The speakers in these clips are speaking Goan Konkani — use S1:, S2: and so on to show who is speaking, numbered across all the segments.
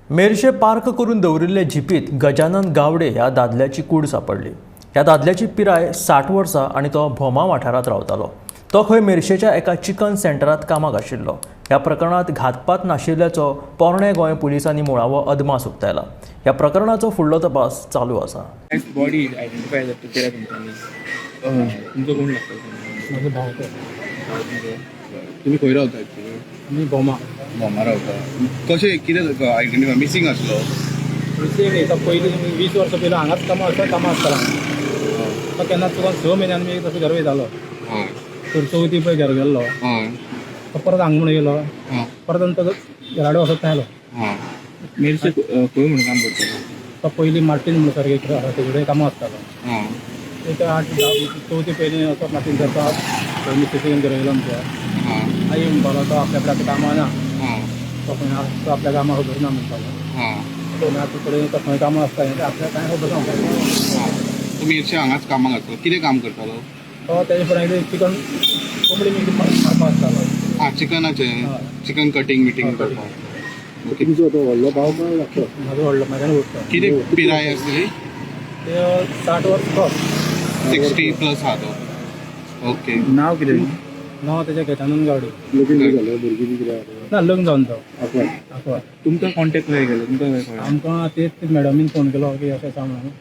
S1: मेरशे पार्क करून दवरिल्ले जिपीत गजानन गावडे ह्या दादल्याची कूड सांपडली. ह्या दादल्याची पिराय 60 वर्सां आनी तो भोमा वाठारांत रावतालो. तो खंय मेरशेच्या एका चिकन सेंटरांत कामाक आशिल्लो. ह्या प्रकरणांत घातपात नाशिल्ल्याचो पोरणें गोंय पुलिसांनी मुळावो अदमास उक्तायला. ह्या प्रकरणाचो फुडलो तपास चालू आसा.
S2: बॉडी आयडेंटिफाय जाता केल्या तुमच्यांनी? तुमचो कोण लागता?
S3: म्हजो भाव तो.
S4: तुमी खंय रावता एक्चुअली?
S3: आमी भोमा.
S4: भोमा रावता. कशें कितें आयडेंटिफाय मिसींग आसलो?
S3: मिसींग न्ही, तो पयलीं 20 वर्सां पयलीं हांगाच कामां आसता, कामां आसतालो हांगा. तो केन्ना चुकोन 6 म्हयन्यान मी तसो घरा वयतालो. तर चवथी पळय घरा गेल्लो. तो परत हांगा म्हणून गेलो. परत आनी तो घरा कडेन वचत आयलो.
S2: मेरशे खंय म्हणून काम करतालो?
S3: तो पयलीं मार्टीन म्हणून सारकें कितें आसा तेजे कडेन कामां आसतालो. एक 8 10 चवथी पयलीं वचप मार्टीन करपाक. थंय मिसेसीन घरा येयलो आमच्या. आई म्हणपालो तो आपल्या कडेन आतां कामां ना. तो खंय आसा तो आपल्या कामां खबर ना म्हणपालो. तो आतां कडेन तो खंय कामां आसता हें तें आपल्याक कांय खबर ना.
S4: तो मेरशे हांगाच कामाक आसलो? कितें काम करतालो?
S3: तो तेजे फुडें कितें चिकन कोंबडी बी मारपा आसतालो.
S4: आं, चिकनाचें?
S3: हय.
S4: चिकन कटींग बिटींग करपाक. ओके.
S5: तुमचो तो व्हडलो भाव काय धाकटो?
S3: म्हाजो व्हडलो, म्हाज्यान उरता.
S4: कितें पिराय आसली?
S3: ते 60 वर्स क्रॉस.
S4: 60 प्लस आहा तो. ओके.
S2: नाव कितें?
S3: नांव तेजें गजानन गावडे.
S5: लगीन बी जालें, भुरगीं बी कितें आहा?
S3: ना, लग्न जावन तो.
S5: आकवार.
S3: आकवार.
S2: तुमकां कॉन्टेक्ट खंय केलो, तुमकां खंय कळ्ळें?
S3: आमकां तेच मॅडमीन फोन केलो की अशें आसा म्हणून.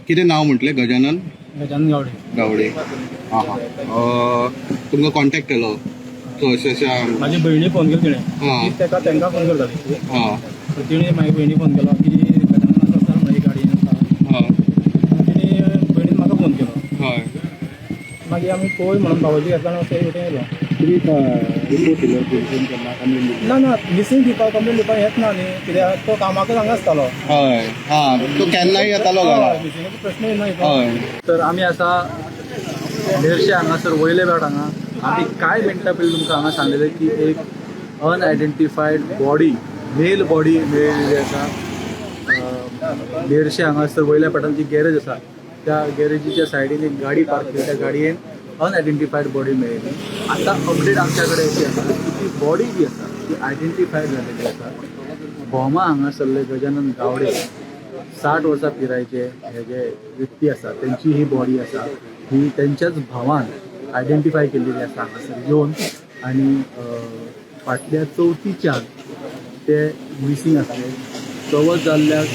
S4: कितें नांव म्हटलें, गजानन?
S3: गजानन गावडे.
S4: गावडे. आं हां. तुमकां कॉन्टेक्ट केलो तो अशें अशें आहा म्हणून?
S3: म्हाजी भयणी फोन केलो तिणें.
S4: आं.
S3: ती तेका तांकां फोन करताली.
S4: आं.
S3: सो तिणें म्हाजी भयणी फोन केलो की गजानन आसा सर म्हळी गाडयेन आसा.
S4: आं.
S3: तिणें भयणीन म्हाका फोन केलो. मागीर आमी पळय म्हणून भावोजी घेतला आनी वटेन येयलो.
S5: तुमी रिपोर्ट दिलो पोलिसान केन्ना, कंप्लेन दिली?
S3: ना ना, मिसींग दिवपाक कंप्लेन दिवपाक येत ना न्ही, कित्याक तो कामाकच हांगा आसतालो.
S4: हय, आं, तो केन्नाय येतालो घरा.
S3: मिसिंगाचो प्रश्न येना.
S4: हय.
S6: तर आमी आसा मेरशे हांगासर वयले भाट हांगा. आमी कांय मिनटां पयलीं तुमकां हांगा सांगलेलें की एक अनआयडेंटिफायड बॉडी, मेल बॉडी मेळिल्ली आसा. मेरशे हांगासर वयल्या पेठान जी गॅरेज आसा त्या गॅरेजीच्या सायडीन एक गाडी पार्क केली, त्या गाडयेन अनआयडेंटिफायड बॉडी मेळिल्ली. आतां अपडेट आमच्या कडेन अशी आसा की ती बॉडी जी आसा ती आयडेंटिफायड जाल्लेली आसा. भोमा हांगासरले गजानन गावडे, 60 वर्सां पिरायेचे हे जे व्यक्ती आसा तेंची ही बॉडी आसा. ही तेंच्याच भावान आयडेंटिफाय केल्लेली आसा हांगासर येवन. आनी फाटल्या चवथीच्यान ते मिसींग आसले. चवथ जाल्ल्याक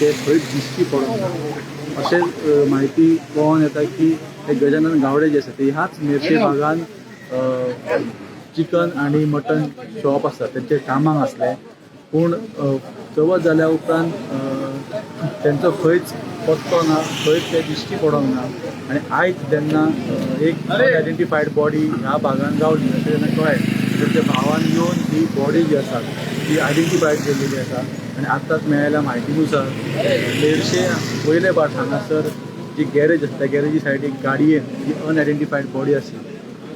S6: ते खंयच दिश्टी पडोंक ना अशें म्हायती कळोन येता की हे गजानन गावडे जे आसा ते ह्याच मेरशे भागान चिकन आनी मटन शॉप आसा तेंचे कामाक आसले. पूण चवथ जाल्या उपरांत तेंचो खंयच पत्तो ना, खंयच ते दिश्टी पडोंक ना. आनी आयज जेन्ना एक अनआयडेंटिफायड बॉडी ह्या भागान गावली अशें जेन्ना कळ्ळें, तेंच्या भावान येवन ही बॉडी जी आसा ती आयडेंटिफायड केल्लेली आसा. आनी आत्ताच मेळ्ळेल्या म्हायतीनुसार मेरशे वयले भाट हांगासर जी गॅरेज आसा त्या गॅरेजी सायडीक गाडयेन जी अनआयडेंटिफायड बॉडी आसली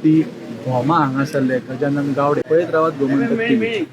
S6: ती भोमा हांगासरले गजानन गावडे. पळयत रावात गोमंतक टीव्ही.